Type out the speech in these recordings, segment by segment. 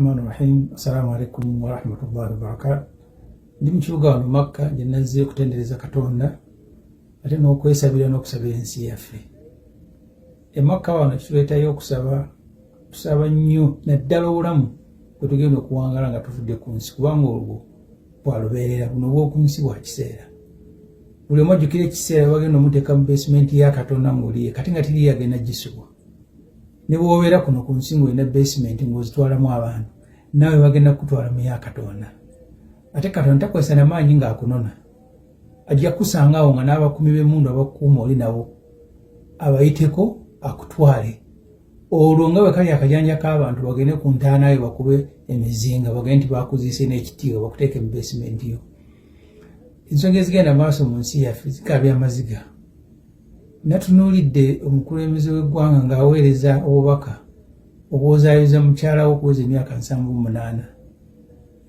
Rahmani rahim. Assalamu alaikum warahmatullahi wabarakatu. Ndi mu kibuga wano Makka gye nazze okutendereza Katonda ate n'okwesabira n'okusabira ensi yaffe. E Makka wano kituleetayo okusaba, tusaba nnyo naddala obulamu bwe tugenda okuwangala nga tuvudde ku nsi, kubanga olwo bwa lubeerera, buno obw'oku nsi bwa kiseera. Buli omu ajjukira ekiseera bagenda omuteeka mu beesimenti ya Katonda ng'oliye kati nga tiriyo agenda gisubwa. Ne bw'obeera kuno ku nsi ng'olina beesimenti ng'ozitwalamu abantu, naawe bagenda kukutwala mu ya Katonda. Ate Katonda takozesa na maanyi ng'akunona, ajja kukusanga awo nga n'abakuumi b'emmundu abakukuuma oli nabo abayiteko akutwale. Olwo nga bwe kali akajanja k'abantu bagende ku ntaana yo bakube emizinga bagende nti bakuziise n'ekitiibwa bakuteeke mu beesimenti yo. Ensonga ezigenda maaso mu nsi yaffe zikaabya amaziga. Natunuulidde omukulembeze w'eggwanga ng'aweereza obubaka obwozaayoza mukyala we okuweza emyaka 78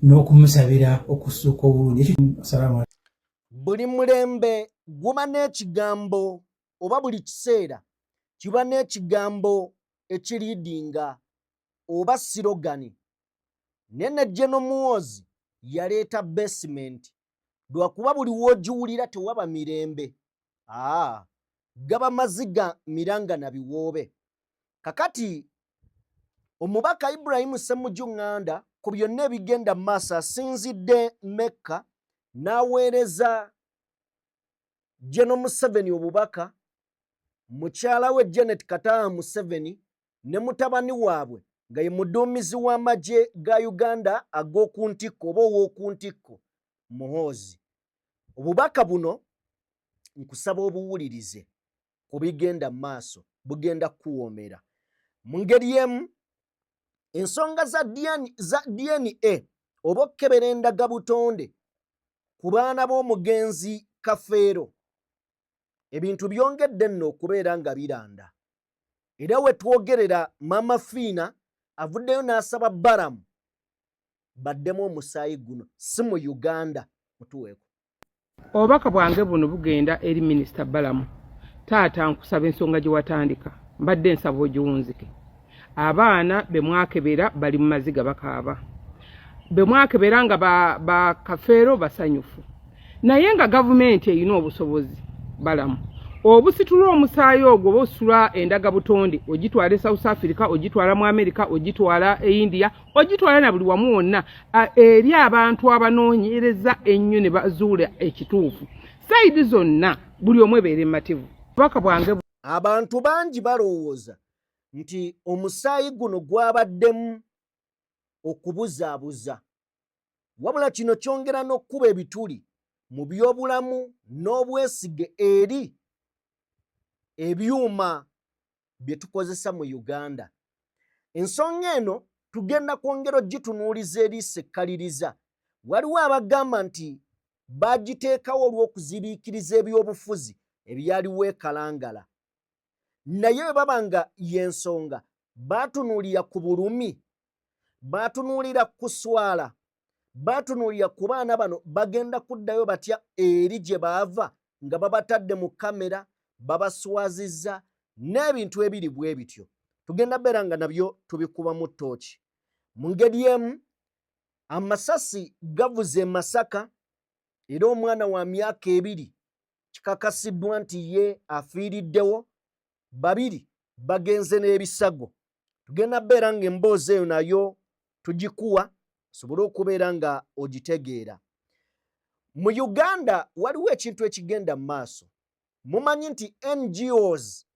n'okumusabira okussuuka obulungi. Assalaamu. Buli mulembe guba n'ekigambo oba buli kiseera kiba n'ekigambo ekiriidinga oba sirogani. Naye ne General Muhoozi yaleeta basement lwakuba buli w'ogiwulira tewaba mirembe. Aa, gaba maziga miranga na biwoobe. Kakati omubaka Ibrahim Ssemujju Nganda ku byonna ebigenda mu maaso asinzidde Mecca n'aweereza General Museveni obubaka, mukyala we Janet Kataaha Museveni ne mutabani waabwe nga ye muduumizi w'amagye ga Uganda ag'oku ntikko oba ow'oku ntikko Muhoozi. Obubaka buno nkusaba obuwulirize ku bigenda mu maaso, bugenda kukuwoomera. Mu ngeri emu ensonga za DNA oba okukebera endagabutonde ku baana b'omugenzi Kafeero, ebintu byongedde nno okubeera nga biranda. Era we twogerera Maama Fiina avuddeyo n'asaba Balamu baddemu omusaayi guno si mu Uganda mutuweeko. Obubaka bwange buno bugenda eri Minisita Balamu. Taata, nkusaba ensonga gye watandika mbadde nsaba ogiwunzike. Abaana be mwakebera bali mu maziga bakaaba, be mwakebera nga ba Kafeero basanyufu, naye nga gavumenti erina obusobozi Balamu obusitula omusaayi ogwo oba ositula endagabutonde ogitwala e South Africa, ogitwala mu America, ogitwala e India, ogitwala na buli wamu wonna eri abantu abanoonyereza ennyo ne bazuula ekituufu sayidi zonna, buli omu ebeera emativu. Obubaka bwange. Abantu bangi balowooza nti omusaayi guno gwabaddemu okubuzaabuza, wabula kino kyongera n'okukuba ebituli mu byobulamu n'obwesige eri ebyuma bye tukozesa mu Uganda. Ensonga eno tugenda kwongera ogitunuuliza eriiso ekkaliriza. Waliwo abagamba nti baagiteekawo olw'okuzibiikiriza ebyobufuzi ebyaliwo e Kalangala. Naye bwe baba nga y'ensonga, baatunuulira ku bulumi, baatunuulira ku kuswala, baatunuulira ku baana bano bagenda kuddayo batya eri gye baava nga babatadde mu kamera, babaswazizza n'ebintu ebiri bwe bityo. Tugenda beera nga nabyo tubikubamu ttooki. Mu ngeri emu amasasi gavuze e Masaka era omwana wa myaka 2 kikakasiddwa nti ye afiiriddewo, 2 bagenze n'ebisago. Tugenda beera ng'emboozi eyo nayo tugikuwa osobole okubeera nga ogitegeera. Mu Uganda waliwo ekintu ekigenda mu maaso. Mumanyi nti NGOs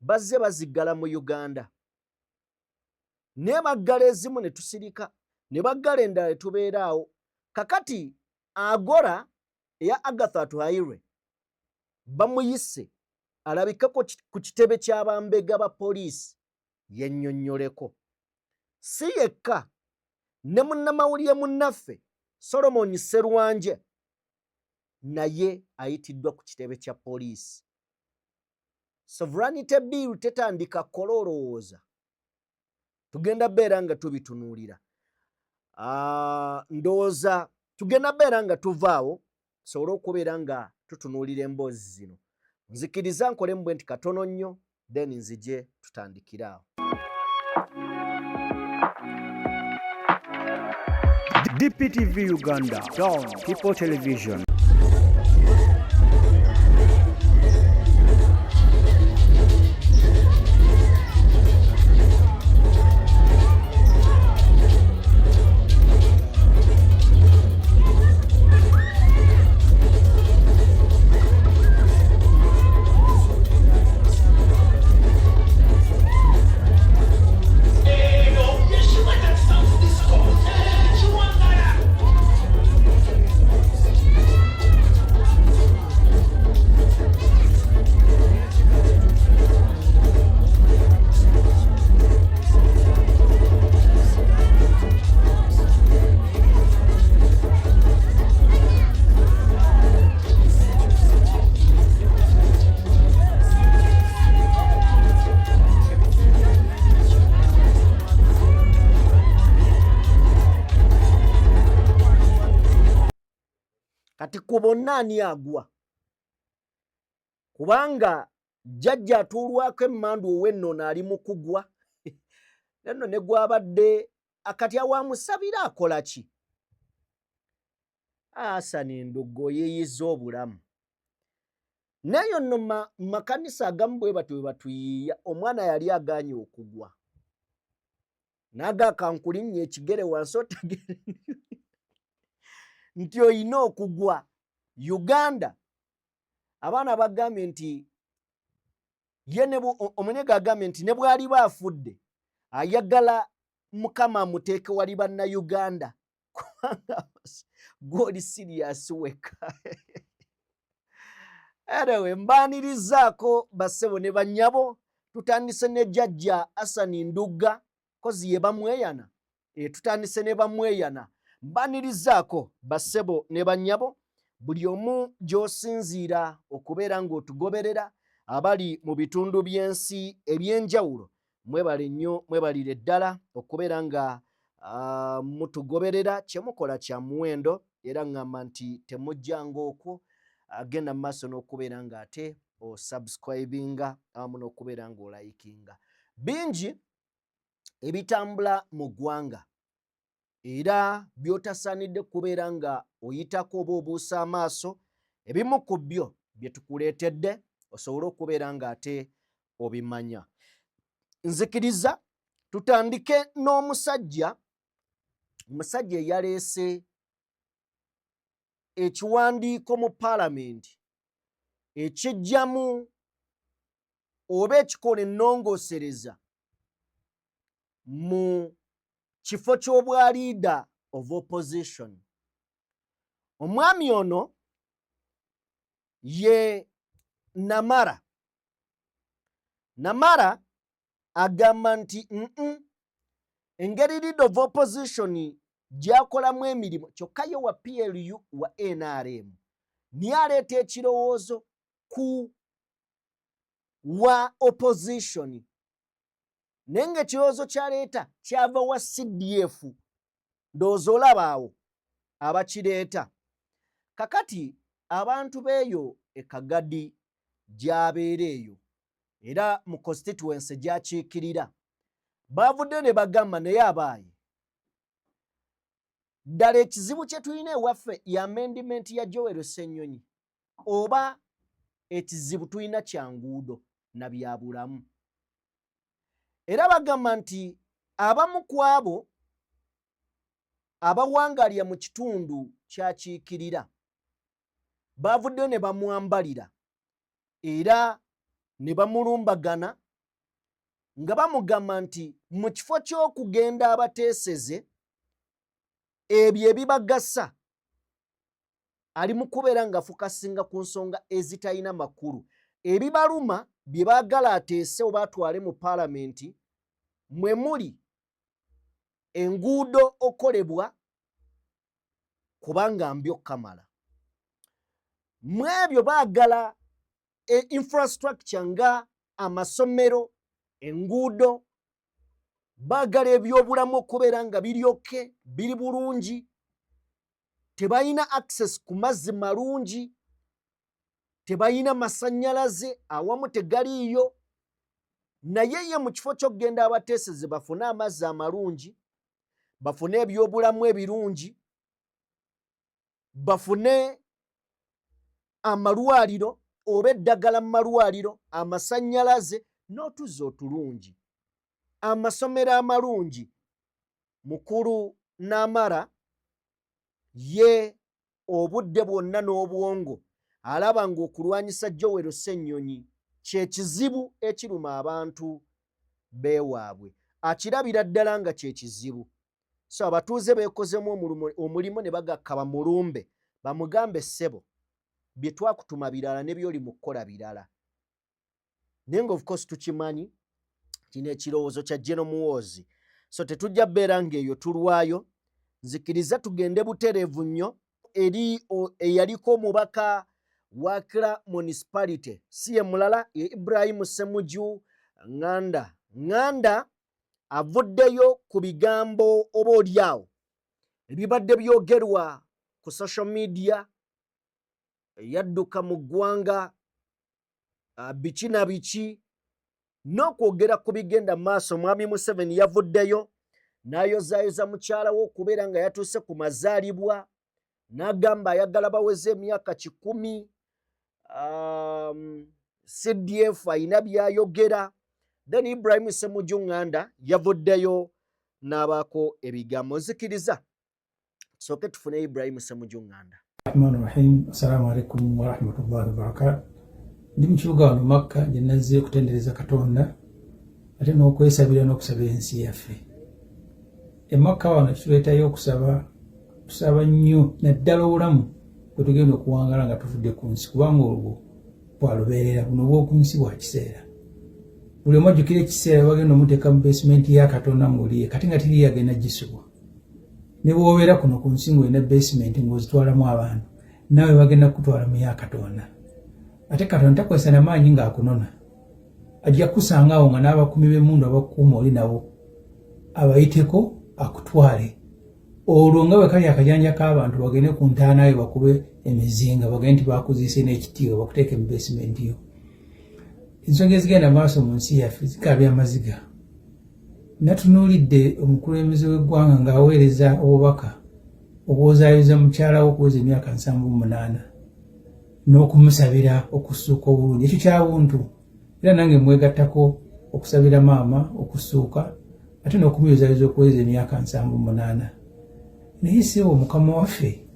bazze baziggala mu Uganda, naye baggala ezimu ne tusirika, ne baggala endala ne tubeera awo. Kakati Agora eya Agatha Atuhairwe bamuyise alabikeko ku kitebe ky'abambega ba poliisi yennyonnyoleko. Si yekka, ne munnamawulire munnaffe Solomon Sserwanje naye ayitiddwa ku kitebe kya poliisi. Sovereignty Bill tetandika kola olowooza. Tugenda beera nga tubitunuulira. Ndowooza tugenda beera nga tuvaawo tusobole okubeera nga tutunuulira emboozi zino. Nzikiriza nkole mbwe nti katono nnyo, then nzije tutandikire awo. DPTV Uganda, Dawn People Television. Kati ku bonna ani agwa? Kubanga jjajja atuulwako emmandu ow'ennono ali mu kugwa nno ne gwabadde akati awamusabira akola ki? Hassan Ndugga oyiiyiza obulamu. Naye nno makanisa agamu bwe batyo bwe batuyiiya, omwana yali agaanye okugwa naga kankulinnya ekigere wansi otegere nti olina okugwa. Uganda abaana bagambye nti ye omunyega agambye nti ne bw'aliba afudde ayagala Mukama amuteeke wali Bannayuganda, kubanga gw'oli siriyasi wekka. Anyway, mbaanirizaako bassebo ne bannyabo. Tutandise ne jjajja Hassan Ndugga kozi ye bamweyana. Tutandise ne bamweyana. Mbaanirizaako bassebo ne bannyabo, buli omu gy'osinziira okubeera ng'otugoberera, abali mu bitundu by'ensi eby'enjawulo, mwebale nnyo, mwebalire ddala okubeera nga mutugoberera. Kye mukola kya muwendo, era ŋŋamba nti temujjanga okwo, agenda mu maaso n'okubeera ng'ate osubscribinga awamu n'okubeera ng'olayikinga. Bingi ebitambula mu ggwanga era by'otasaanidde kubeera nga oyitako oba obuusa amaaso. Ebimu ku byo bye tukuleetedde osobole okubeera ng'ate obimanya. Nzikiriza tutandike n'omusajja, omusajja eyaleese ekiwandiiko mu paalamenti ekijjamu oba ekikola ennongoosereza mu kifo ky'obwa leader of opposition. Omwami ono ye Namara. Namara agamba nti engeri leader of opposition gy'akolamu emirimu, kyokka ye wa PLU wa NRM, niye aleeta ekirowoozo ku wa opposition, naye ng'ekirowoozo ky'aleeta kyava wa CDF. Ndowooza olaba awo abakireeta. Kakati abantu b'eyo e Kagadi gy'abeera eyo era mu constituency gy'akiikirira baavuddeyo ne bagamba, naye abaaye ddala ekizibu kye tulina ewaffe ya amendment ya Joel Ssenyonyi, oba ekizibu tulina kya nguudo na bya bulamu? Era bagamba nti abamu ku abo abawangalya mu kitundu kyakiikirira baavuddeyo ne bamwambalira era ne bamulumbagana nga bamugamba nti mu kifo ky'okugenda abateeseze ebyo ebibagasa, ali mu kubeera nga fokasinga ku nsonga ezitalina makulu. Ebibaluma bye baagala ateese oba atwale mu paalamenti mwe muli enguudo okolebwa kubanga mbi okukamala, mu ebyo baagala infrastructure nga amasomero, enguudo, baagala ebyobulamu okubeera nga biryoke biri bulungi, tebalina access ku mazzi malungi, tebalina masannyalaze, awamu tegaliiyo. Naye ye mu kifo ky'okugenda abateeseze bafune amazzi amalungi, bafune ebyobulamu ebirungi, Bafune amalwaliro oba eddagala mu malwaliro, amasannyalaze n'otuzzi otulungi, amasomero amalungi. Mukulu Namara ye obudde bwonna n'obwongo alaba ng'okulwanyisa Joel Ssennyonyi kye kizibu ekiruma abantu beewaabwe, akirabira ddala nga kye kizibu. So abatuuze beekozemu omulimu ne bagakka bamulumbe bamugambe, ssebo, bye twakutuma birala ne by'oli mu kukola birala. Naye nga of course tukimanyi kino ekirowoozo kya General Muhoozi, so tetujja beera ng'eyo tulwayo. Nzikiriza tugende butereevu nnyo eri eyaliko omubaka wa Kira Municipality, si ye mulala ye Ibrahim Ssemujju Nganda. Nganda avuddeyo ku bigambo oba oliawo ebibadde byogerwa ku social media, yadduka mu ggwanga, biki na biki, n'okwogera ku bigenda maaso. Mwami Museveni yavuddeyo n'ayozaayoza mukyala we okubeera nga yatuuse ku mazaalibwa, n'agamba ayagala baweze emyaka 100. CDF ayina byayogera. Then Ibrahim Ssemujju Nganda yavuddeyo n'abaako ebigambo. Nzikiriza tusooke tufune Ibrahim Ssemujju Nganda. Rahman Rahim. Assalamu alaikum warahmatullahi wabarakatu. Ndi mu kibuga wano Makka gye nazze okutendereza Katonda ate n'okwesabira n'okusaba ensi yaffe. E Makka wano kituleetayo okusaba, tusaba nnyo naddala obulamu bwe tugenda okuwangala nga tuvudde ku nsi, kubanga olwo bwalubeerera, buno obw'oku nsi bwa kiseera. Buli omu ajjukira ekiseera bagenda omuteeka mu basement ya Katonda ng'oliye kati nga tiri yagenda gisubwa. Ne bw'obeera kuno ku nsi ng'olina basement ng'ozitwalamu abantu, naawe bagenda kukutwala mu ya Katonda. Ate Katonda takozesa na maanyi ng'akunona, ajja kukusanga awo nga n'abakuumi b'emmundu abakukuuma oli nabo abayiteko akutwale. Olwo nga bwe kali akajanja k'abantu bagende ku ntaana yo bakube emizinga, bagende nti bakuziise n'ekitiibwa, bakuteeke mu basement yo. Ensonga ezigenda maaso mu nsi yaffe zikaabya amaziga. Natunuulidde omukulembeze w'eggwanga ng'aweereza obubaka obwozaayoza mukyala we okuweza emyaka 78 n'okumusabira okussuuka obulungi. Ekyo kya buntu, era nange mwegattako okusabira maama okussuuka ate n'okumuyozaayoza okuweza emyaka 78. Naye ssebo mukama waffe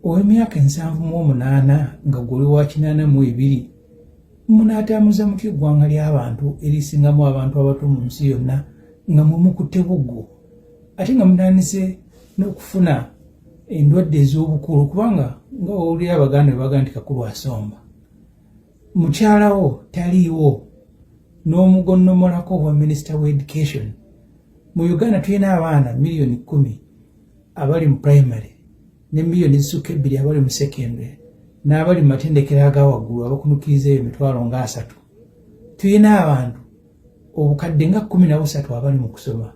ow'emyaka 78 nga gw'oli wa 82, munaatambuza mutya eggwanga ly'abantu erisingamu abantu abato mu nsi yonna nga mwe mukutte buggo, ate nga mutandise n'okufuna endwadde ez'obukulu? Kubanga nga owulira Abaganda bwe bagamba nti kakulu asomba, mukyalawo taliiwo n'omugonnomolako obwa minisita wa education. Mu Uganda tulina abaana miliyoni 10 abali mu primary ne miliyoni zisukka 2 abali mu secondary, n'abali mu matendekero aga waggulu abakunukiriza eyo emitwalo nga 30. Tulina abantu obukadde nga 13 abali mu kusoma.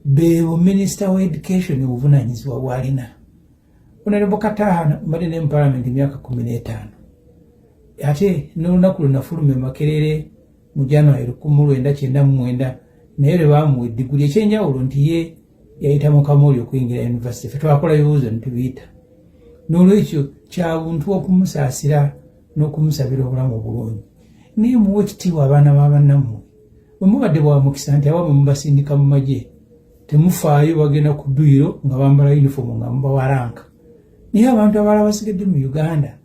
Beebo minisita wa education obuvunaanyizibwa bw'alina. Honorable Kataha, mbadde ne mu palamenti emyaka 15, ate n'olunaku lwe nafuluma e Makerere mu January 1999, naye lwe baamuwa eddiguli. Ekyenjawulo nti ye yayita mu kamooli okuyingira university, ffe twakola bibuuzo ne tubiyita. N'olwekyo kya buntu okumusaasira n'okumusabira obulamu obulungi, naye muwe ekitiibwa abaana ba bannammwe. Bwe mubadde bwa mukisa nti abamu mubasindika mu magye, temufaayo, bagenda ku dduyiro nga bambala uniform nga mubawaranka, naye abantu abalala basigadde mu Uganda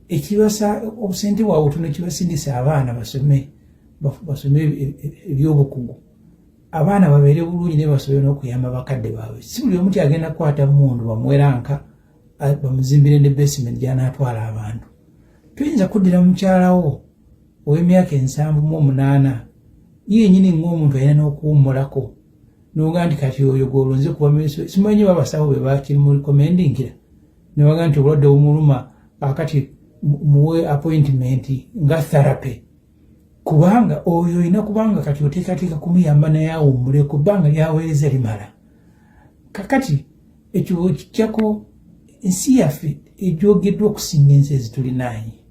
ekibasa obusente bwabwe butono kibasindisa abaana basome, basome ebyobukugu, abaana babeere bulungi naye basobole n'okuyamba bakadde baabwe. Si buli omu ti agenda kukwata mundu bamuweranka bamuzimbire ne basement gy'anaatwala abantu. Tuyinza kuddira mukyalawo ow'emyaka 78 ye yenyini ng'omuntu alina n'okuwummulako, noga nti kati oyo gwolonze kuba minisita? Simanyi oba abasawo be bakimurecommendingira ne baga nti obulwadde bumuluma, kakati muwe appointment nga therapy, kubanga oyo olina kubanga kati oteekateeka kumuyamba naye awummuleko, bbanga lyaweereza limala. Kakati ekyo kijjako ensi yaffe ejogeddwa okusinga ensi ezitulinaanye.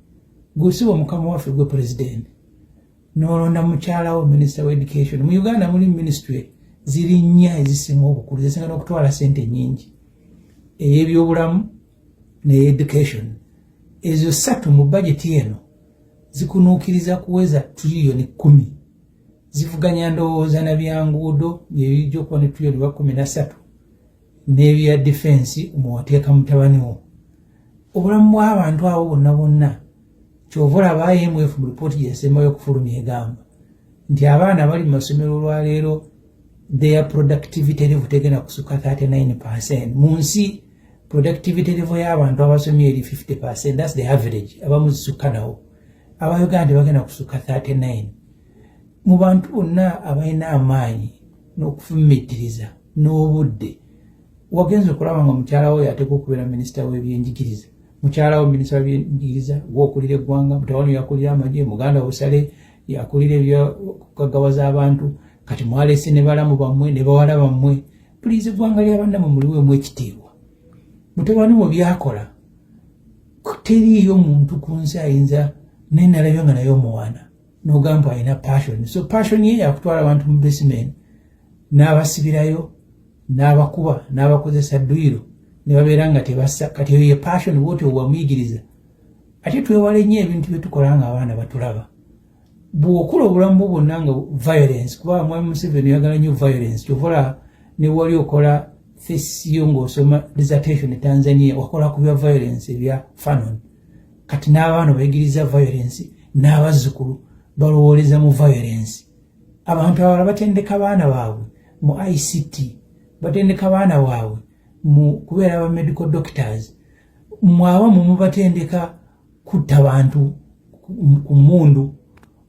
Gwesiba omukama waffe, gwe pulezidenti, n'olonda mukyalawo minisita wa education. Mu Uganda muli ministry ziri nnya ezisinga obukulu, zisinga n'okutwala sente nyingi: ey'ebyobulamu, Ne education, ezo ssatu mu bajeti eno zikunuukiriza kuweza triliyoni 10. Zivuganya ndowooza na byanguudo byebijja okuba ne triliyoni ba 13 n'ebya defense mwewateeka mutabani wo. Obulamu bw'abantu abo bonna bonna, kyova olaba IMF mu ripooti gyesembayo okufulumya egamba nti abaana abali mu masomero olwaleero, their productivity level tegenda kusukka 39%. Mu nsi productivity level y'abantu abasomye eri 50%, that's the average, abamu zisukka nawo. Abauganda tebagenda kusukka 39. Mu bantu bonna abalina amaanyi n'okufumiitiriza n'obudde, wagenza okulaba nga mukyala we yateeka okubeera minisita w'ebyenjigiriza. Mukyala we minisita w'ebyenjigiriza, gwokulira eggwanga, mutabani yakulira amagye, muganda busale yakulira ebyokugaggawaza abantu. Kati mwalese ne balamu bammwe ne bawala bammwe. Puliza, eggwanga lyabannammwe muliweemu ekitiibwa. Mutabani we byakola, teriiyo muntu ku nsi ayinza. Naye nalabyo nga naye omuwana nogamba alina passion. So passion ye yakutwala abantu mu basement n'abasibirayo, n'abakuba, n'abakozesa dduyiro ne babeera nga tebassa. Kati eyo ye passion bwoti owamuyigiriza. Ate twewale nnyo ebintu byetukola nga abaana batulaba. Bw'okola obulamu bwo bwonna nga violence, kuba mwami Museveni oyagala nnyo violence, kyova olaba ne wali okola thesis yo ng'osoma dissertation e Tanzania, wakola ku bya violence ebya Fanon. Kati n'abaana bayigiriza violence, n'abazzukulu balowooleza mu violence. Abantu abalala batendeka baana baabwe mu ICT, batendeka baana baabwe mu kubeera ba medical doctors. Mwabamu mubatendeka kutta bantu ku mmundu.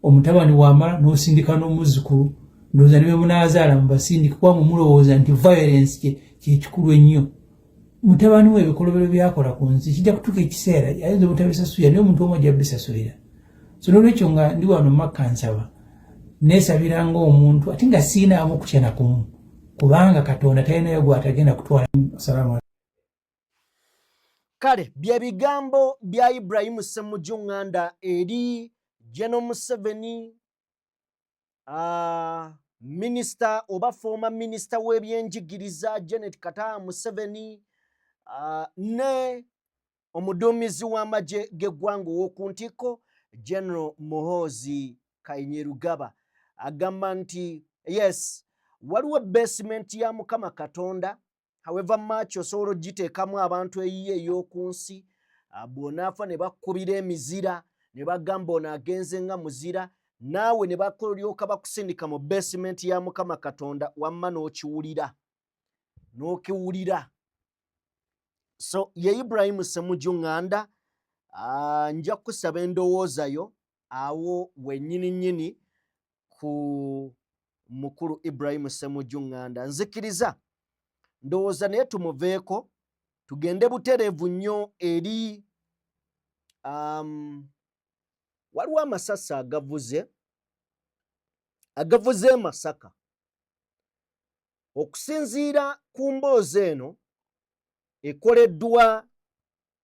Omutabani wamala n'osindika n'omuzzukulu, ndowooza ne bemunaazaala mubasindika, kuba mumulowooza nti violence kyekikulu ennyo. Mutabani we ebikolobero byakola ku nsi kijja kutuuka ekiseera ayinza obutabisasulira, naye omuntu omu ajja bisasulira. So nolwekyo nga ndi wano Makka, nsaba neesabira ng'omuntu, ate nga siinaamu kutya nakumu, kubanga Katonda talinayo gwatagenda kutwala. Assalamu. Kale bye bigambo bya Ibrahimu Ssemujju Nganda eri General Museveni, minisita oba former minisita w'ebyenjigiriza Janet Kataha Museveni, ne omuduumizi w'amagye g'eggwanga ow'oku ntikko General Muhoozi Kainerugaba. Agamba nti yes, waliwo basement ya Mukama Katonda. However much osobola ogiteekamu abantu eyiye ey'oku nsi, bw'onaafa ne bakkubira emizira ne bagamba ono agenze nga muzira, naawe ne bakolyoka bakusindika mu basement ya Mukama Katonda, wamma n'okiwulira n'okiwulira. So ye Ibrahimu Ssemujju Ŋŋanda. Nja kukusaba endowooza yo awo wennyini nnyini ku mukulu Ibrahimu Ssemujju Ŋŋanda. Nzikiriza ndowooza naye tumuveeko, tugende butereevu nnyo eri waliwo amasasi agavuze e Masaka. Okusinziira ku mboozi eno ekoleddwa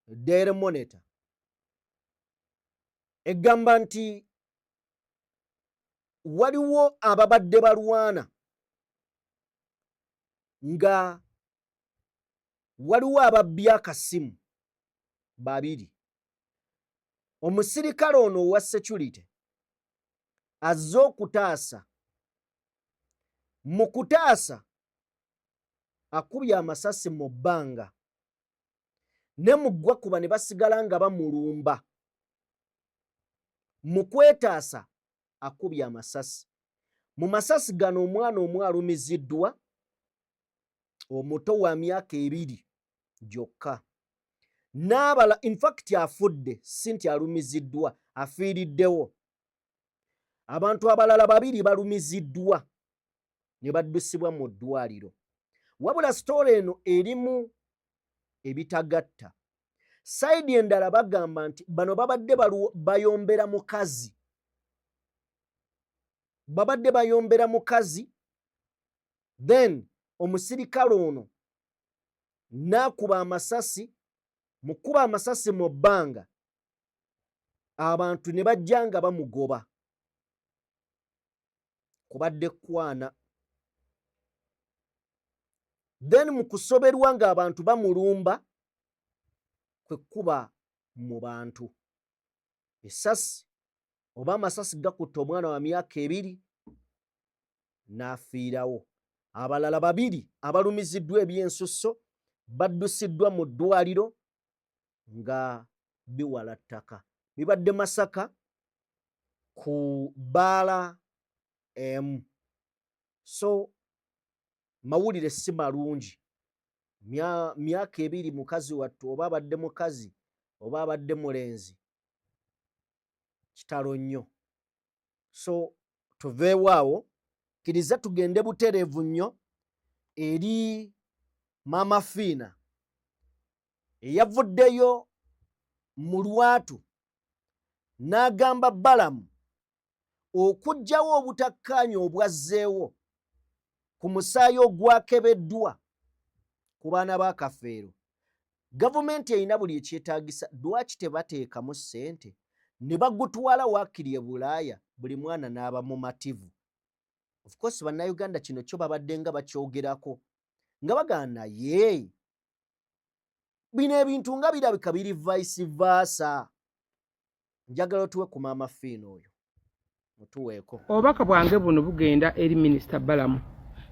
Daily Monitor, egamba nti waliwo ababadde balwana nga waliwo ababbi akasimu babiri. Omusirikale ono owa security azze okutaasa, mu kutaasa akubye amasasi mu bbanga ne muggwakuba ne basigala nga bamulumba. Mu kwetaasa akubye amasasi. Mu masasi gano omwana omu alumiziddwa, omuto wa myaka 2 gyokka, n'abala infact afudde, si nti alumiziddwa, afiiriddewo. Abantu abalala babiri balumiziddwa ne baddusibwa mu ddwaliro. Wabula story eno erimu ebitagatta. Side endala bagamba nti bano babadde bayombera mukazi, babadde bayombera mukazi, then omusirikale ono n'akuba amasasi. Mu kuba amasasi mu bbanga, abantu ne bajja nga bamugoba kubadde kwana. Then mu kusoberwa ng'abantu bamulumba. kwe kuba mu bantu. Essasi oba amasasi gakutte omwana wa myaka 2 n'afiirawo. Abalala 2 abalumiziddwa ebyensusso baddusiddwa mu ddwaliro nga biwala ttaka. Bibadde Masaka ku bbaala emu. So mawulire si malungi. Myaka 2 mukazi wattu, oba abadde mukazi oba abadde mulenzi, kitalo nnyo. So tuveewo awo, kkiriza tugende butereevu nnyo eri Maama Fiina eyavuddeyo mu lwatu n'agamba Balamu okuggyawo obutakkaanya obwazzeewo ku musaayi ogwakebeddwa ku baana ba Kafeero. Gavumenti erina buli ekyetaagisa, lwaki tebateekamu ssente ne bagutwala waakiri e Bulaaya buli mwana n'aba mumativu? Of course Bannayuganda kino kyo babadde nga bakyogerako nga bagamba, naye bino ebintu nga birabika biri vice versa. Njagala otuwe ku Maama Fiina oyo, mutuweeko. Obubaka bwange buno bugenda eri Minisita Balamu.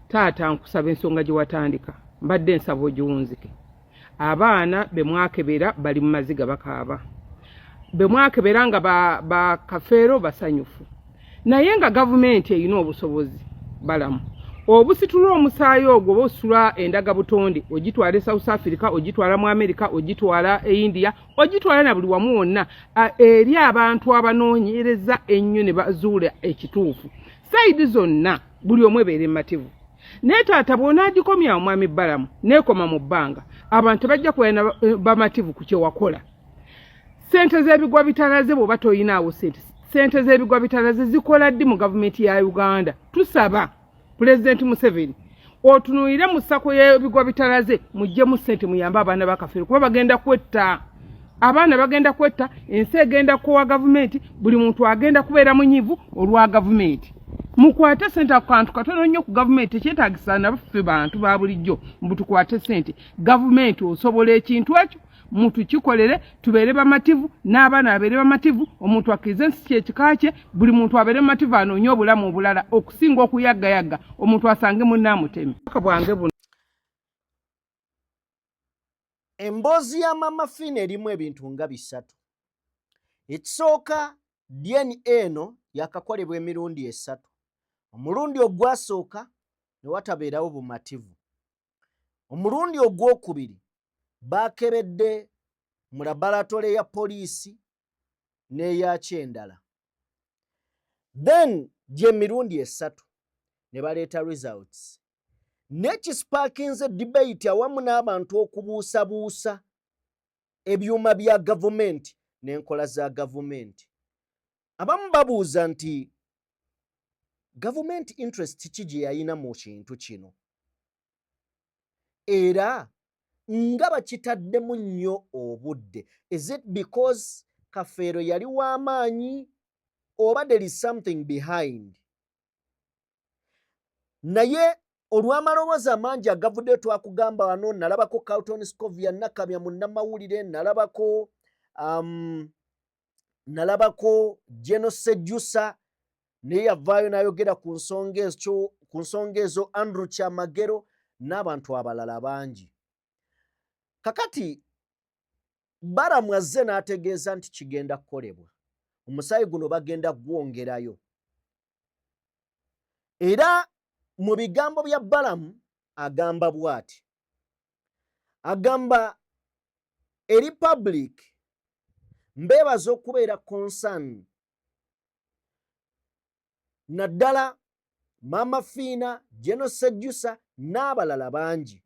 Taata, nkusaba ensonga gye watandika, mbadde nsaba ogiwunzike. Abaana be mwakebera bali mu maziga bakaaba, be mwakebera nga ba Kafeero basanyufu, naye nga gavumenti erina obusobozi, Balamu, obusitula omusaayi ogwo oba ositula endagabutonde ogitwala e South Africa, ogitwala mu America, ogitwala e India, ogitwala na buli wamu wonna eri abantu abanoonyereza ennyo ne bazuula ekituufu. Side zonna buli omu ebeera emativu. Naye taata, bw'onaagikomya omwami Balamu neekoma mu bbanga, abantu tebajja kubeera bamativu ku kyewakola. Sente z'ebigwa bitalaze, bw'oba toyinaawo sente, sente z'ebigwa bitalaze zikola ddi mu gavumenti ya Uganda? Tusaba Pulezidenti Museveni otunuulire mu SACCO y'ebigwa bitalaze, muggyemu ssente muyambe abaana ba Kafeero, kuba bagenda kwetta abaana, bagenda kwetta ensi, egenda kukowa gavumenti, buli muntu agenda kubeera munyivu olwa gavumenti. Mukwate sente ako kantu katono nnyo ku gavumenti, tekyetagisa naffe bantu ba bulijjo mbu tukwate sente. Gavumenti osobola ekintu ekyo, mutukikolere tubeere bamativu n'abaana babeere bamativu, omuntu akkirize ensi kyekika kye, buli muntu abeere mumativu, anoonye obulamu obulala okusinga okuyaggayagga omuntu asange munnaamutemi bwange buno. Emboozi ya Mama Fiina erimu ebintu nga bisatu. Ekisooka, DNA eno yakakolebwa emirundi 3. Omulundi ogwasooka ne watabeerawo bumativu. Omulundi ogwokubiri baakebedde mu laboratory ya poliisi n'eyaki endala, then gy'emirundi 3 ne baleeta results n'ekisparkinze debate awamu n'abantu okubuusabuusa ebyuma bya gavumenti n'enkola za gavumenti. Abamu babuuza nti gavumenti interest ki gye yayina mu kintu kino, era nga bakitaddemu nnyo obudde? Is it because Kafeero yali w'amaanyi oba there is something behind? Naye olw'amaloboozi amangi agavuddeyo, twakugamba wano, nalabako Carlton Scovia Nakamya munnamawulire, nalabako Geno Sejusa naye yavaayo n'ayogera ku nsonga ezo, ku nsonga ezo Andrew Kyamagero n'abantu abalala bangi. Kakati Balamu azze n'ategeeza nti kigenda kukolebwa, omusaayi guno bagenda gwongerayo. Era mu bigambo bya Balamu agamba bw'ati, agamba eri public, mbeebaza okubeera concern, naddala Maama Fiina, Geno Sejusa n'abalala bangi,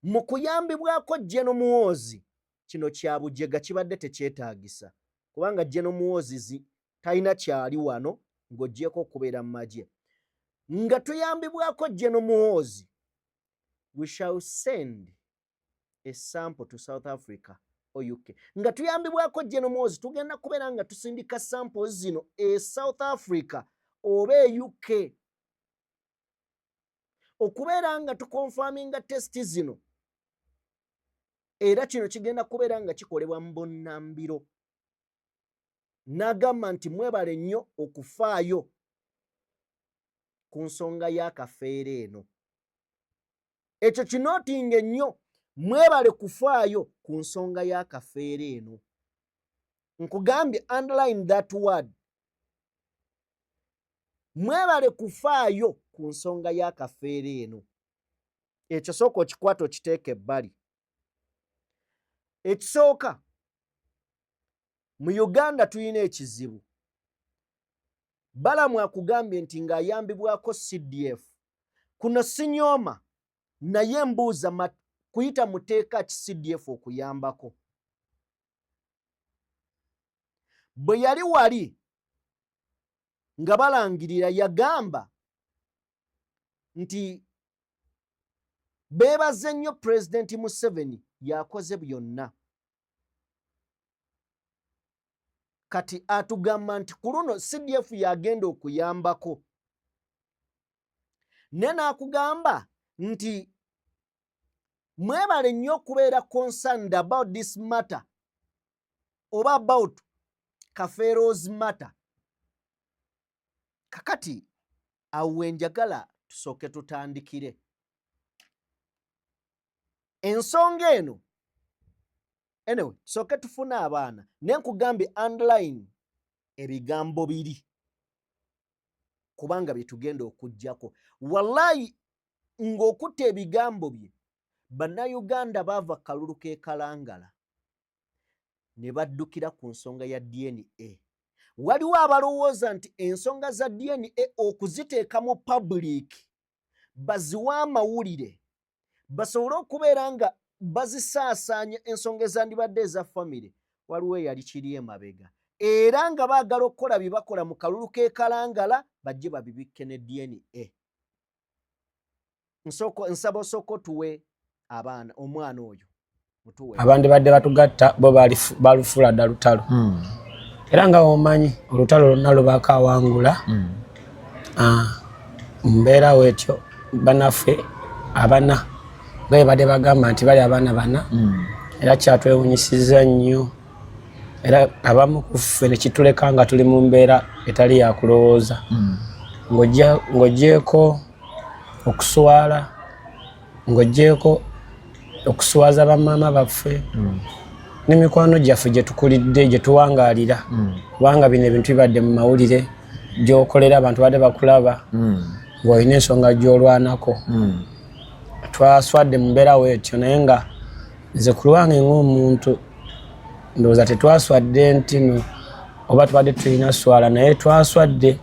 mu kuyambibwako Geno Muwoozi. Kino kya bujega, kibadde tekyetaagisa, kubanga Geno Muwoozi talina kyali wano ng'oggyeko okubeera mu magye. Nga tuyambibwako Geno Muwoozi, we shall send a sample to South Africa or UK. Nga tuyambibwako Geno Muwoozi, tugenda kubeera nga tusindika samples zino e South Africa oba e UK okubeera nga tuconfirminga test zino. Era kino kigenda kubeera nga kikolebwa mu bunnambiro. N'agamba nti mwebale nnyo okufaayo ku nsonga y'akafeero eno. Ekyo kinootinga ennyo, mwebale kufaayo ku nsonga y'akafeero eno. Nkugambye, underline that word, mwebale kufaayo ku nsonga y'akafeero eno. Ekyo sooka okikwata okiteeka ebbali. Ekisooka, mu Uganda tulina ekizibu. Balamu akugambye nti ng'ayambibwako CDF. Kuno sinyooma, naye mbuuza, kuyita muteeka ki CDF okuyambako? Bwe yali wali nga balangirira, yagamba nti beebaze nnyo Pulezidenti Museveni, yakoze byonna. Kati atugamba nti ku luno CDF yagenda okuyambako, naye n'akugamba nti mwebale nnyo okubeera concerned about this matter oba about Kafeero's matter. Kakati awo wenjagala tusooke tutandikire ensonga eno. Anyway, tusooke tufune abaana, naye nkugambye, underline ebigambo biri, kubanga bye tugenda okuggyako. Wallayi, ng'okutta ebigambo bye, Bannayuganda baava kalulu k'e Kalangala ne baddukira ku nsonga ya DNA. Waliwo abalowooza nti ensonga za DNA okuziteeka mu public, baziwe amawulire basobole okubeera nga bazisaasaanya, ensonga ezandibadde eza famire, waliwo eyali kiri emabega, era nga baagala okukola bye bakola mu kalulu k'e Kalangala, bajje babibikke ne DNA. Nsaba osooka otuwe abaana, omwana oyo mutuwe. Abandibadde batugatta bo balufuula dda lutalo. Era nga womanyi, olutalo lwonna lubaako awangula. Mbeera wetyo, banaffe abana nga bwe badde bagamba nti bali abaana bana, era kyatwewunyisiza nnyo, era abamu ku ffe ne kituleka nga tuli mu mbeera etali yakulowooza. Ng'oggyeko okuswala, ng'oggyeko okuswaza bamaama baffe n'emikwano gyaffe gye tukulidde, gye tuwangaalira, kubanga bino ebintu bibadde mu mawulire, gy'okolera abantu badde bakulaba ng'olina ensonga gy'olwanako. Twaswadde mu mbeera weetyo, naye nga nze ku lwange ng'omuntu ndowooza tetwaswadde nti no oba tubadde tulina swala, naye twaswadde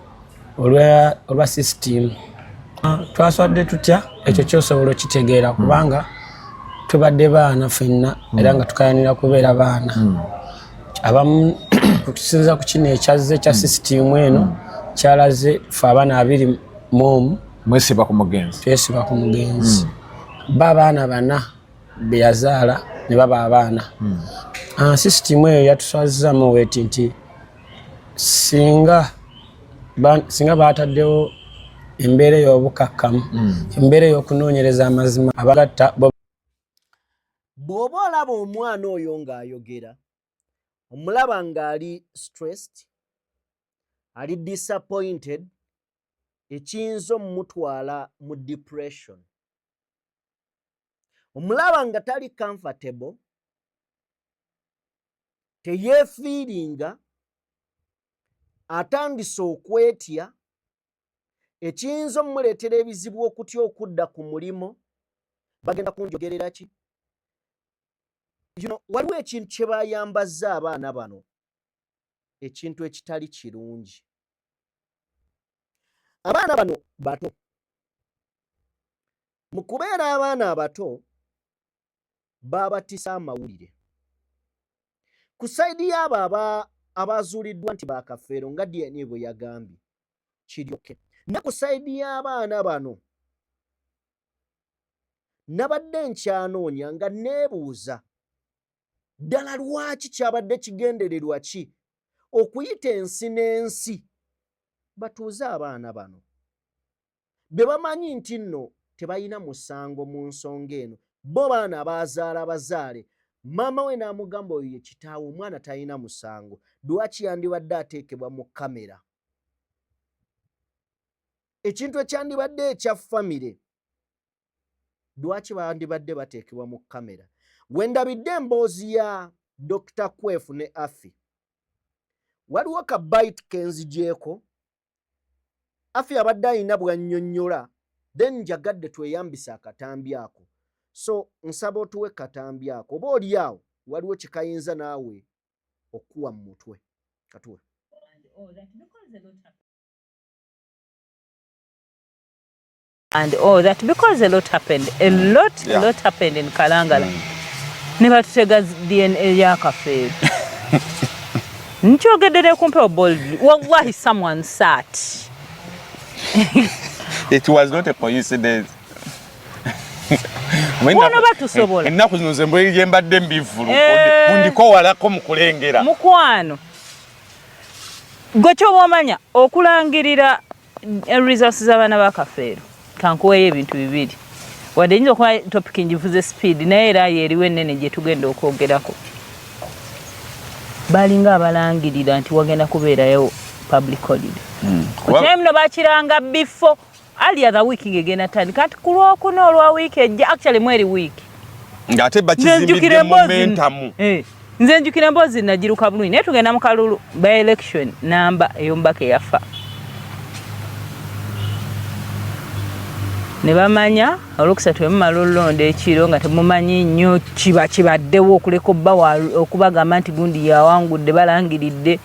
olwa system. Twaswadde tutya? Ekyo kyosobola okitegeera, kubanga tubadde baana ffenna, era nga tukayanira kubeera baana. Abamu kusinza ku kino ekyazze ekya sisitimu eno, kyalaze fe abaana 21 Mwesiba ku mugenzi. Twesiba ku mugenzi. Ba abaana bana be yazaala ne baba abaana. Sisitimu eyo yatuswazizamu weti nti singa bataddewo embeera ey'obukakkamu, embeera ey'okunoonyereza amazima, abagatta bo. Bw'oba olaba omwana oyo ng'ayogera, omulaba ng'ali stressed, ali disappointed, ekiyinza omumutwala mu depression. Omulaba nga tali comfortable, teyeefiiringa, atandise okwetya, ekiyinza omumuleetera ebizibu, okutya okudda ku mulimo, bagenda kunjogerera ki? Waliwo ekintu kye bayambazza abaana bano, ekintu ekitali kirungi. Abaana bano bato. Mu kubeera abaana abato, babatisa amawulire. Ku side y'abo abazuuliddwa nti bakafeero nga DNA bwe yagambye, kiryoke ne ku side y'abaana bano. Nabadde nkyanoonya nga neebuuza ddala lwaki kyabadde kigendererwa ki okuyita ensi n'ensi batuuze abaana bano be bamanyi nti nno tebalina musango mu nsonga eno. Bo baana bazaala bazaale. Maama we n'amugamba oyo ye kitaawe, omwana talina musango, lwaki yandibadde ateekebwa mu kamera? Ekintu ekyandibadde ekya famire, lwaki bandibadde bateekebwa mu kamera? Wendabidde emboozi ya Dr. Kwefu ne Afi, waliwo ka bite kenzigyeko. Afi abadde alina bwannyonnyola, then njagadde tweyambise akatambi ako, so nsaba otuwe katambi ako, oba oli awo waliwo kikayinza naawe okuwa mu mutwe. Katuwe. And all that because a lot happened, a lot, a lot happened in Kalangala. Ne batutega DNA ya Kafeero. Nkyogedde ne kumpewo boldly, wallahi, someone sat. It was not a coincidence. Wano batusobola. Ennaku zino nze mbwe gye mbadde mbivvulu mundiko walako mu kulengera. Mukwano gwe, kyoba omanya okulangirira results z'abaana ba Kafeero, kankuweeyo ebintu bibiri. Wadde nyinza okuba topic ngivuze speed, naye era yeeriwo ennene gye tugenda okwogerako. Balinga abalangirira nti wagenda kubeerayo public holiday. Naye muno bakiranga before, earlier the week ng'egenda tandika, nti ku Lwokuna olwa wiiki ejja, actually mweri wiiki. Ng'ate bakizimbidde momentum. Eh, nze njukira emboozi nagiruka bulungi, naye tugenda mu kalulu by election namba ey'omubaka eyafa, ne bamanya Olwokusatu bwe mumala olulonda ekiro nga temumanyi nnyo kiba kibaddewo, okuleka obba okubagamba nti gundi yawangudde, balangiridde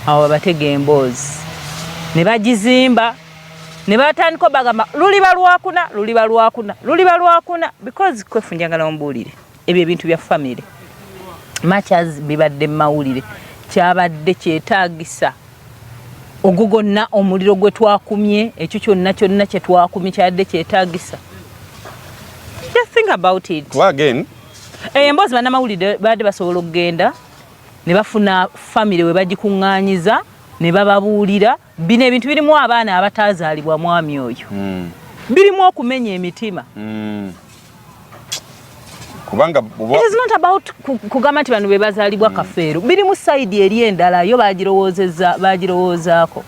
awo babatega emboozi ne bagizimba ne batandika obagamba luliba Lwakuna, luliba Lwakuna, luliba Lwakuna. Because Kwefu, njagala ombuulire, ebyo ebintu bya famire, much as bibadde mu mawulire, kyabadde kyetaagisa ogwo gwonna omuliro gwe twakumye, ekyo kyonna kyonna kye twakumye kyabadde kyetaagisa? Just think about it. Kuba again Eyo emboozi bannamawulire babadde basobola okugenda ne bafuna famire we bagikuŋŋaanyiza ne bababuulira bino ebintu birimu abaana abatazaalibwa mwami oyo, birimu okumenya emitima. Kubanga It is not about kugamba nti bano be bazaalibwa Kafeero. Birimu side eri endala yo bagirowoozezza, bagirowoozaako.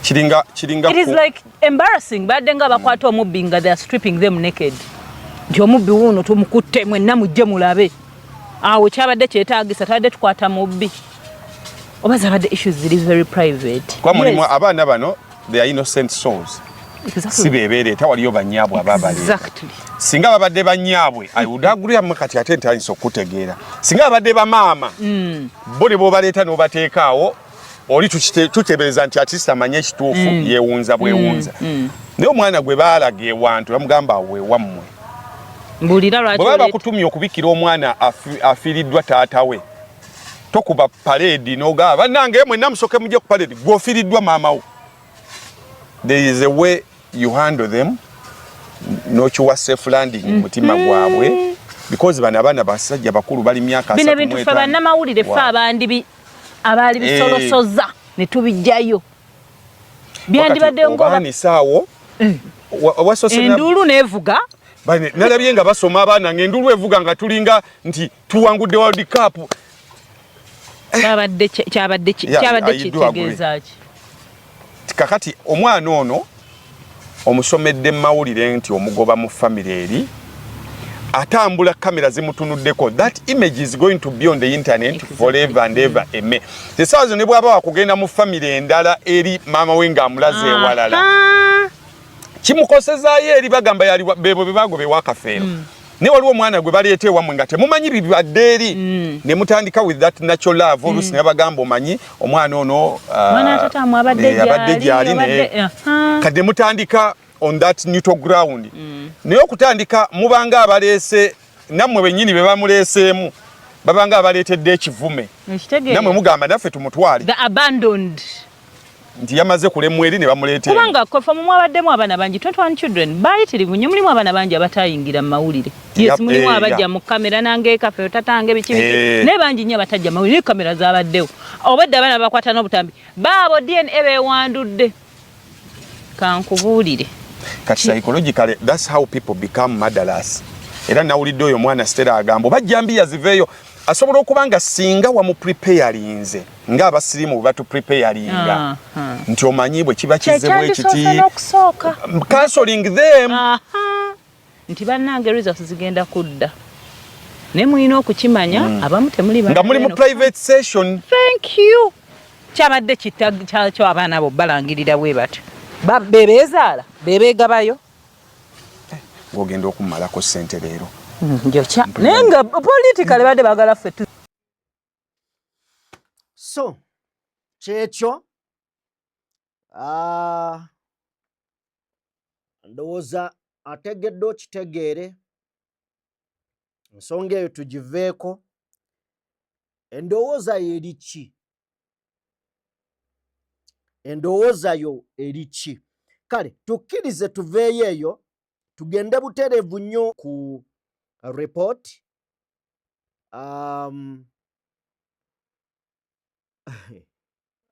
Kiringa It is like embarrassing. Badde nga bakwata omubbi nga they are stripping them naked, nti omubbi wuuno tumukutte, mwenna mujje mulabe. Awo kyabadde kyetaagisa? Tubadde tukwata mubbi oba zabadde issues ziri very private? Kuba mulimu abaana bano, they are innocent souls. Si bebeereeta, waliyo banyaabwe ababaleeta. Singa babadde banyaabwe, I would agree ammwe. Kati ate ntandise okutegeera, singa babadde bamaama bo ne bobaleeta n'obateeka awo, oli tuteebereza nti at least amanye ekituufu, yeewunza bwewunza. Naye omwana gwe baalaga ewantu bamugamba awo ewammwe. Mbuulira lwaki Bwe baba bakutumye okubikira omwana afiiriddwa taata we, tokuba parade n'ogamba bannange mwenna musoke mujje ku parade, gwe ofiiriddwa maama wo. There is a way you handle them n'okiwa safe landing mu mutima gwabwe, because bano abaana basajja bakulu, bali myaka Bino asatu ebintu mu ffe etaano. bannamawulire ffe abandi abaali bisolosoza ne tubijjayo, byandibadde Wakati obaanisa awo wasoose enduulu neevuga. Nalabye nga basoma abaana ng'enduulu evuga nga tulinga nti tuwangudde World Cup. Kyabadde Yeah, kyabadde I do agree. kitegeeza ki? Kakati omwana ono omusomedde mawulire nti omugoba mu famire eri, atambula kamera zimutunuddeko, that image is going to be on the internet forever and ever. Eme esaawa zino ne bwaba wakugenda mu famire endala eri maama we ng'amulaze ewalala, kimukosezaayo eri bagamba yali bebo be bagoba ewa Kafeero. Naye waliwo omwana gwe baleeta ewammwe nga temumanyi bibadde eri, ne mutandika with that natural love. Oluusi ne babagamba omanyi omwana ono Mwana tata abadde abadde gyali, gyali naye kati ne mutandika on that neutral ground. Naye okutandika mubanga abaleese, nammwe bennyini be bamuleeseemu babanga abaleetedde ekivume. Ekitegeera. Nammwe mugamba naffe tumutwale. The abandoned. Nti yamaze kulemwa eri ne bamuleeta eno. Kubanga kofa mu mwabaddemu abaana bangi, 21 children bayitirivu nnyo. Mulimu abaana bangi abatayingira mu mawulire. Yes, mulimu abajja mu kamera nange kafe tatange biki biki, naye bangi nnyo abatajja mu mawulire, naye kamera zabaddewo. Obadde abaana bakwata n'obutambi baabo DNA bewandudde, kankubuulire. Kati psychologically, that's how people become murderers. Era nawulidde oyo omwana Stella agamba oba jambiya ziveeyo, asobola okuba nga singa wamupreparinze ng'abasirimu bwe batupreparinga nti omanyi bwe kiba kizibu ekiti, counseling them nti bannange, results zigenda kudda, naye mulina okukimanya abamu temuli nga muli mu private session. Thank you. Kyabadde kyakyo abaana abo balangirira bwe batyo, bebeezaala, bebeegabayo. Ng'ogenda okumalako ssente leero. Njokya, naye nga politically badde baagala ffe. So kyekyo. Ndowooza ategedde okitegeere ensonga eyo, tugiveeko. Endowooza yo eri ki? Endowooza yo eri ki? Kale tukkirize tuveeyo eyo, tugende butereevu nnyo ku report.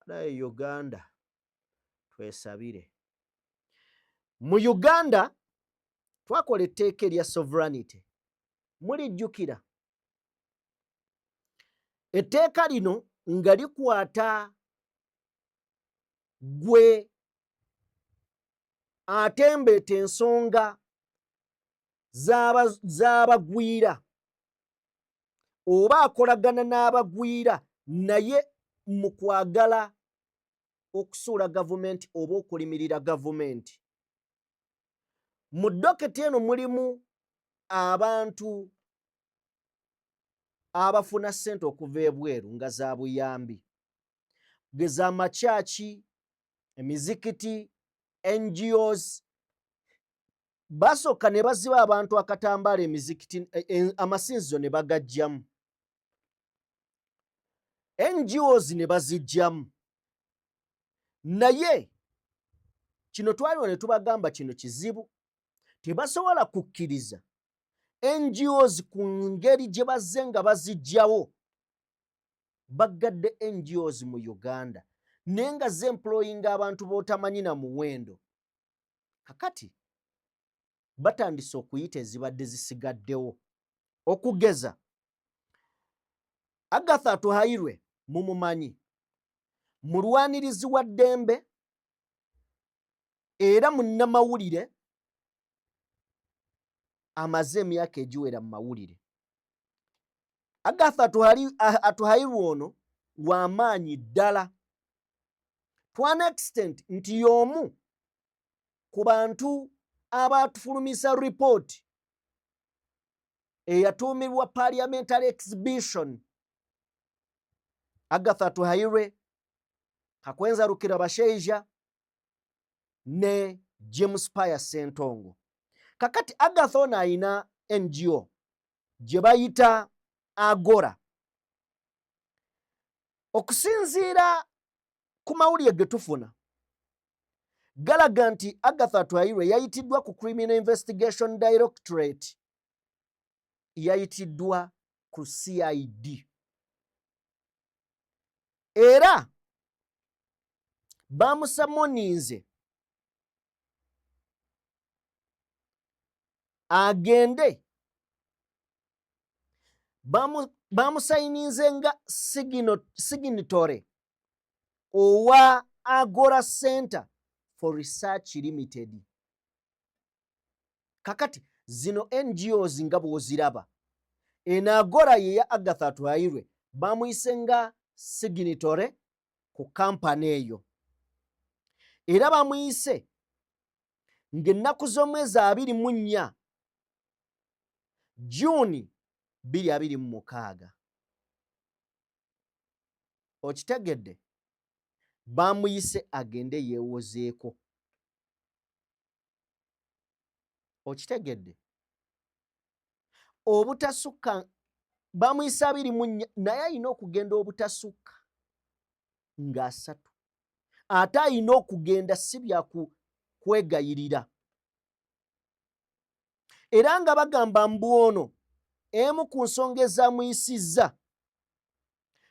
Naye Uganda, twesabire. Mu Uganda twakola etteeka erya sovereignty, mulijjukira. Etteeka lino nga likwata gwe atembeeta ensonga z'abagwira oba akolagana n'abagwira, naye mu kwagala okusuula gavumenti oba okulimirira gavumenti. Mu docket eno mulimu abantu abafuna ssente okuva ebweru nga za buyambi, geza amakyaki, emizikiti, NGOs. Basooka ne baziba abantu akatambaala, emizikiti, amasinzizo ne bagajjamu, NGOs ne bazijjamu. Naye kino twaliwo ne tubagamba kino kizibu, tebasobola kukkiriza NGOs ku ngeri gye bazze nga bazijjawo. Baggadde NGOs mu Uganda, naye nga zemployinga abantu b'otamanyi na muwendo. Kakati batandise okuyita ezibadde zisigaddewo. Okugeza Agatha Atuhairwe, mumumanyi, mulwanirizi wa ddembe era munnamawulire, amaze emyaka egiwera mu mawulire. Agatha Atuhairwe ono w'amaanyi ddala to an extent nti y'omu ku bantu abaatufulumisa ripooti eyatuumibwa Parliamentary Exhibition. Agatha Atuhairwe, Kakwenza Rukira Basheija ne James Paya Sentongo. Kakati Agatha ono ayina NGO gye bayita Agora. Okusinziira ku mawulire ge tufuna, galaga nti Agatha Atuhairwe yayitiddwa ku Criminal Investigation Directorate, yayitiddwa ku CID, era bamusamoninze agende. Bamusayininze nga signatory owa Agora Center for Research Limited. Kakati zino NGOs nga bw'oziraba, eno Agora yeya Agatha Atuhairwe, bamuyise nga signatory ku kampani eyo, era bamuyise ng'ennaku z'omwezi 24 Juuni 2026. Okitegedde? Bamuyise agende yeewozeeko. Okitegedde? Obutasukka, bamuyise 24, naye alina okugenda obutasukka ng'asatu, ate alina okugenda si bya kwegayirira. Era nga bagamba mbu ono emu ku nsonga ezamuyisizza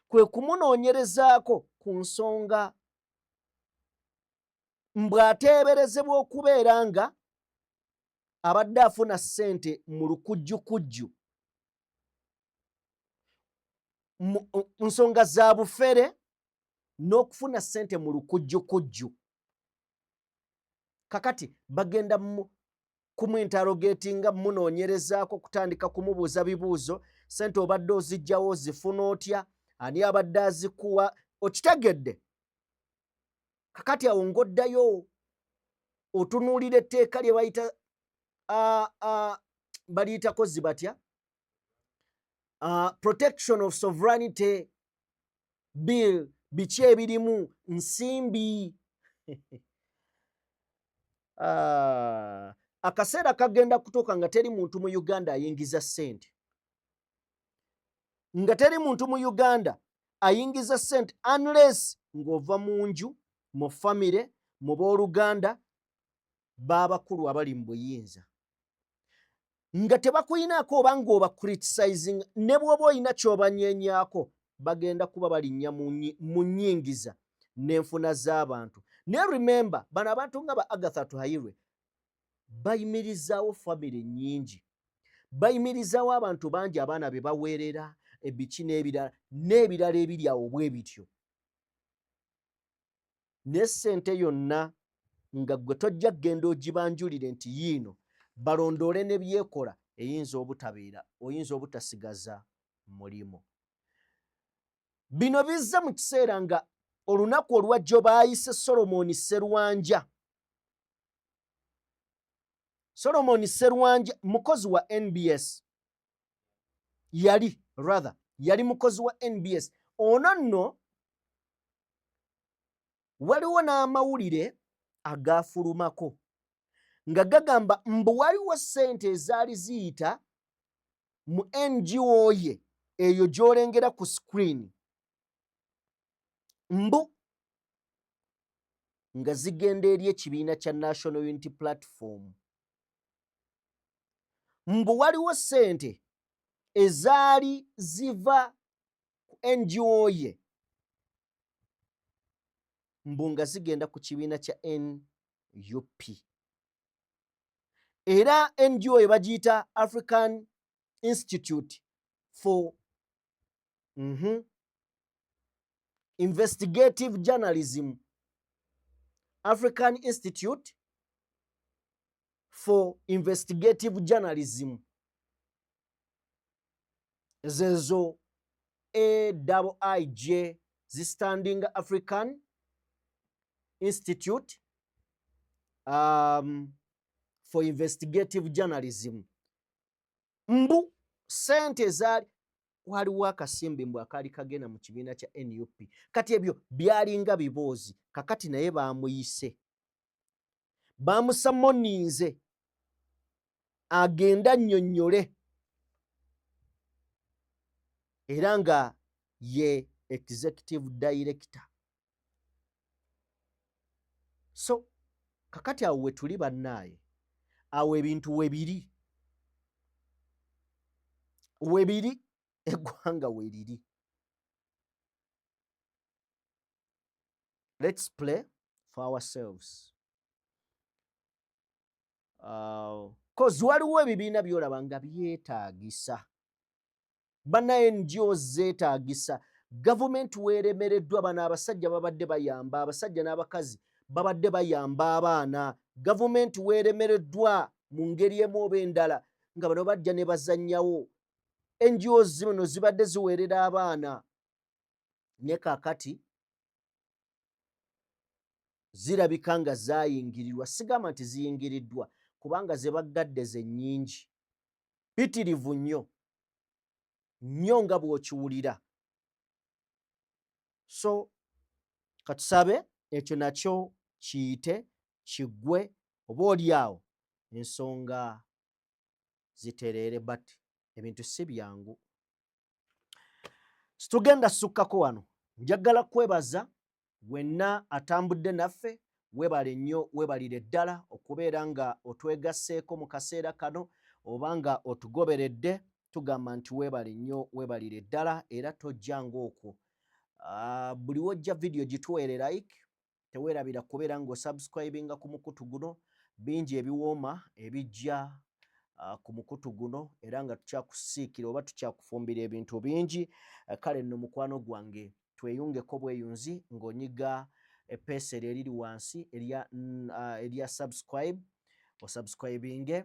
kwe kumunoonyerezaako ku nsonga mbw'ateeberezebwa okubeera nga Abadde afuna ssente mu lukujjukujju mu nsonga za bufere n'okufuna ssente mu lukujjukujju. Kakati bagenda kumuinterrogatinga, munoonyerezaako, kutandika kumubuuza bibuuzo. Ssente obadde ozijjawo, ozifuna otya? Ani abadde azikuwa? Okitegedde? Kakati awo ng'oddayo otunuulira etteeka lye bayita, baliyitako zibatya, Protection of Sovereignty Bill. Biki ebirimu nsimbi? Akaseera kagenda kutuuka nga teri muntu mu Uganda ayingiza ssente, nga teri muntu mu Uganda ayingiza ssente unless ng'ova mu nju, mu famire, mu booluganda b'abakulu abali mu buyinza, nga tebakuyinaako oba ng'oba criticizing. Ne bw'oba olina ky'obanyenyaako, bagenda kuba balinnya mu nnyingiza n'enfuna z'abantu. Naye remember, bano abantu nga ba Agatha Atuhairwe bayimirizaawo famire nnyingi, bayimirizaawo abantu bangi, abaana be baweerera, ebiki n'ebirala n'ebirala ebiri awo bwe bityo. Naye ssente yonna nga ggwe tojja kugenda ogibanjulire nti yiino balondoole ne byekola, eyinza obutabeera, oyinza obutasigaza mulimu. Bino bizze mu kiseera nga olunaku olwajjo baayise Solomoni Serwanja. Solomoni Serwanja mukozi wa NBS, yali, rather yali mukozi wa NBS. Ono nno waliwo n'amawulire agafulumako nga gagamba mbu waliwo ssente ezaali ziyita mu NGO ye eyo gy'olengera ku screen, mbu nga zigenda eri ekibiina kya National Unity Platform, mbu waliwo ssente ezaali ziva ku NGO ye, mbu nga zigenda ku kibiina kya NUP. Era NGO ye bagiyita African Institute for Investigative Journalism, African Institute for Investigative Journalism, zezo AIIJ, zistanding African Institute for Investigative Journalism. Mbu sente zaali, waliwo akasimbi mbu akaali kagenda mu kibiina kya NUP. Kati ebyo byalinga biboozi. Kakati naye baamuyise, bamusummoninze agenda nnyonnyole, era nga ye executive director. So kakati awo we tuli bannaaye, awo ebintu webiri, webiri, eggwanga weriri. Let's play for ourselves, 'cause waliwo ebibiina byolaba nga byetaagisa, banna NGOs zeetaagisa. Gavumenti weeremereddwa, bano abasajja babadde bayamba, abasajja n'abakazi babadde bayamba abaana. Gavumenti weeremereddwa mu ngeri emu oba endala, nga bano bajja ne bazannyawo. NGOs zino zibadde ziweerera abaana, ne kaakati zirabika nga zaayingirirwa. Sigamba nti ziyingiriddwa, kubanga ze baggadde ze nnyingi pitirivu nnyo nnyo nga bw'okiwulira. So katusabe ekyo nakyo kiyite kiggwe, oba oli awo ensonga zitereere, but ebintu si byangu. Situgenda sukkako wano. Njagala kwebaza wenna atambudde naffe. Weebale nnyo, weebalire ddala okubeera nga otwegasseeko mu kaseera kano oba nga otugoberedde. Tugamba nti weebale nnyo, weebalire ddala, era tojja ng'okwo. Buli wojja vidiyo gituweere like, teweerabira kubeera ng'osubscribinga ku mukutu guno. Bingi ebiwooma ebijja ku mukutu guno, era nga tukyakusiikira oba tukyakufumbira ebintu bingi. Kale nno mukwano gwange, tweyungeko bweyunzi ng'onyiga epeesa eryo eriri wansi erya subscribe, osubscribinge.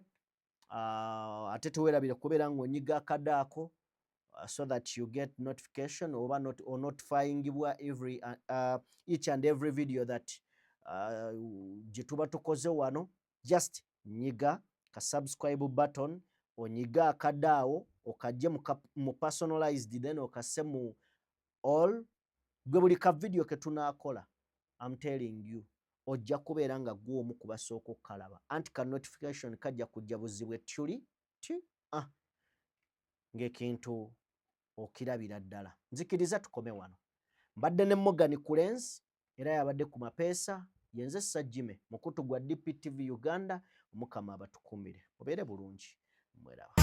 Ate teweerabire kubeera ng'onyiga akadaako so that you get notification oba not, or notifyingibwa every each and every video that gye tuba tukoze wano. Just nyiga ka subscribe button, onyiga akadaawo, okajje mu personalized, then okase mu all. Gwe buli ka video ke tunaakola, I'm telling you, ojja kubeera nga gwe omu ku basooka okukalaba, anti ka notification kajja kujja buzibwe tuli ti ng'ekintu okirabira ddala. Nzikiriza tukome wano. Mbadde ne Morgan Kulens, era yabadde ku mapeesa. Yenze Sajjime, mukutu gwa DPTV Uganda. Omukama abatukumire, mubeere bulungi, mweraba.